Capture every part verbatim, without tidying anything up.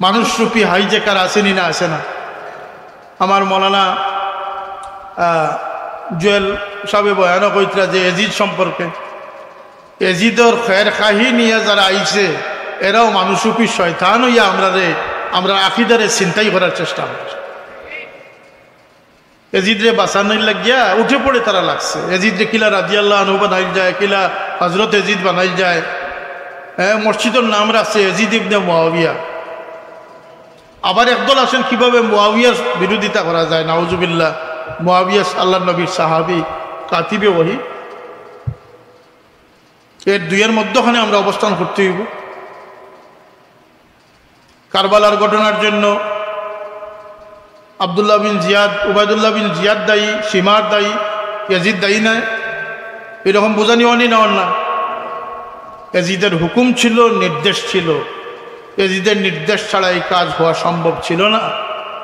মানুষ রূপী হাইজ্যাকার আছে নি না, আছে না? আমার মৌলানা, আহ, জুয়েল সাহেব বয়ানও কইতরা যে এজিদ সম্পর্কে, এজিদর খের খাহি নিয়া যারা আইছে, এরাও মানুষ রূপী শয়তান অইয়া আমরারে, আমরার আকিদারে ছিনতাই করার চেষ্টা করে। এজিদরে বাঁচানির লাগিয়া উঠে পড়ে তারা লাগছে। এজিদরে কিলা রাদিয়াল্লাহু আনহু বানাইল যায়, কিলা হযরত এজিদ বানাইল যায়। হ্যাঁ, মসজিদর নাম রাখছে এজিদ ইবনে মুয়াবিয়া। আবার একদল আছেন কিভাবে মুয়াবিয়ার বিরোধিতা করা যায়, নাউজুবিল্লাহ। মুয়াবিয়া আল্লাহর নবীর সাহাবী, কাতিবে ওহী। এর দুইয়ের মধ্যখানে আমরা অবস্থান করতে হইব। কারবালার ঘটনার জন্য আব্দুল্লাহ বিন জিয়াদ, উবাইদুল্লাহ বিন জিয়াদ দায়ী, শিমার দায়ী, ইয়াজিদ দায়ী নয়, এরকম বুঝানি অনি না অন না। ইয়াজিদের হুকুম ছিল, নির্দেশ ছিল। ইয়াজিদের নির্দেশ ছাড়া এই কাজ হওয়া সম্ভব ছিল না।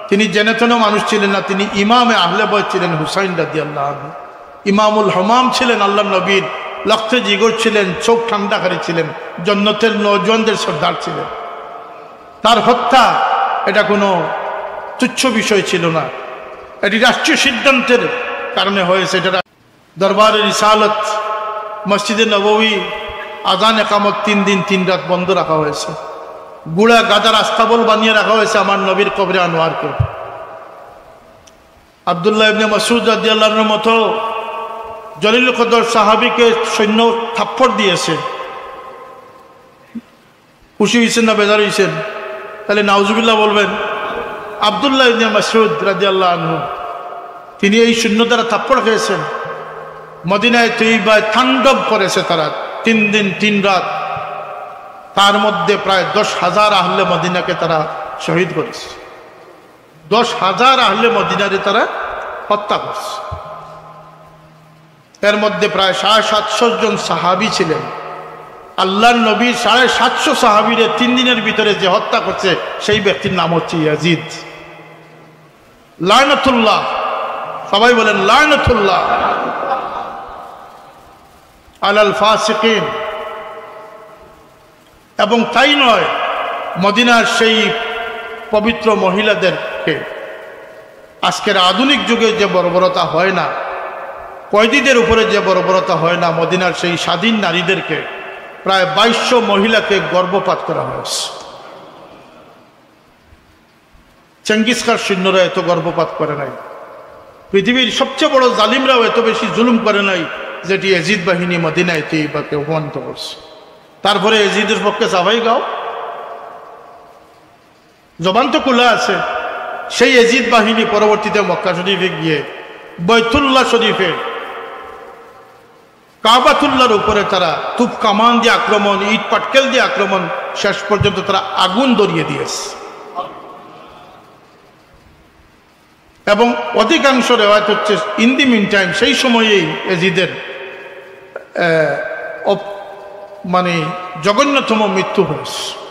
তিনি যেন তেন মানুষ ছিলেন না, তিনি ইমামে আহলে বয়ত ছিলেন হুসাইন রাদিয়াল্লাহু আনহু। ইমামুল হামাম ছিলেন আল্লাহর নবীর, লখতে জিগর ছিলেন, চোখ ঠান্ডাকারী ছিলেন, জন্নতের নওজোয়ানদের সর্দার ছিলেন। তার হত্যা এটা কোনো তুচ্ছ বিষয় ছিল না, এটি রাষ্ট্রীয় সিদ্ধান্তের কারণে হয়েছে। এটা রা-, দরবারে রিসালত, মসজিদে নববী, আজান একামত তিন দিন তিন রাত বন্ধ রাখা হয়েছে। ঘোড়া গাধার আস্তাবল বানিয়ে রাখা হয়েছে আমার নবীর কবরে আনোয়ারকে। আব্দুল্লাহ ইবনে মাসউদ রাদিয়াল্লাহু আনহুর মতো জলিল কদর সাহাবীকে সৈন্য থাপ্পড় দিয়েছে, খুশি হইছেন না বেজার হইছেন? তাহলে নাউজুবিল্লাহ বলবেন। আব্দুল্লাহ ইবনে মাসউদ রাদিয়াল্লাহু আনহু, তিনি এই সৈন্য দ্বারা থাপ্পড় খেয়েছেন। মদিনায় তৈবায় তাণ্ডব করেছে তারা তিন দিন তিন রাত। তার মধ্যে প্রায় দশ হাজার আহলে মদিনাকে তারা শহীদ করেছে। দশ হাজার আহলে মদিনারে তারা হত্যা করছে। এর মধ্যে প্রায় সাড়ে সাতশো জন সাহাবী ছিলেন। আল্লাহর নবী সাড়ে সাতশো সাহাবীরে তিন দিনের ভিতরে যে হত্যা করছে, সেই ব্যক্তির নাম হচ্ছে ইয়াজিদ। লানতুল্লাহ, সবাই বলেন লানতুল্লাহ আলাল ফাসিকিন। এবং তাই নয়, মদিনার সেই পবিত্র মহিলাদেরকে, আজকের আধুনিক যুগে যে বর্বরতা হয় না, কয়েদিদের উপরে যে বর্বরতা হয় না, মদিনার সেই স্বাধীন নারীদেরকে, প্রায় বাইশশো মহিলাকে গর্ভপাত করা হয়েছে। চেঙ্গিস খান সৈন্যরা এত গর্ভপাত করে নাই। পৃথিবীর সবচেয়ে বড় জালিমরাও এত বেশি জুলুম করে নাই, যেটি এজিদ বাহিনী মদিনায় তৈবাকে অপমানিত করছে। তারপরে এজিদের পক্ষে সাফাই গাও, জবান তো খোলা আছে। সেই এজিদ বাহিনী পরবর্তীতে মক্কা শরীফে গিয়ে বৈতুল্লাহ শরীফে কাবাতুল্লাহর উপরে তারা তুপ কামান দিয়ে আক্রমণ, ইট পাটকেল দিয়ে আক্রমণ, শেষ পর্যন্ত তারা আগুন ধরিয়ে দিয়েছে। এবং অধিকাংশ রেওয়ায়ত হচ্ছে, in the meantime, সেই সময়েই এজিদের, আহ, অপ-, মানে, জঘন্যতম মৃত্যু হয়েছে।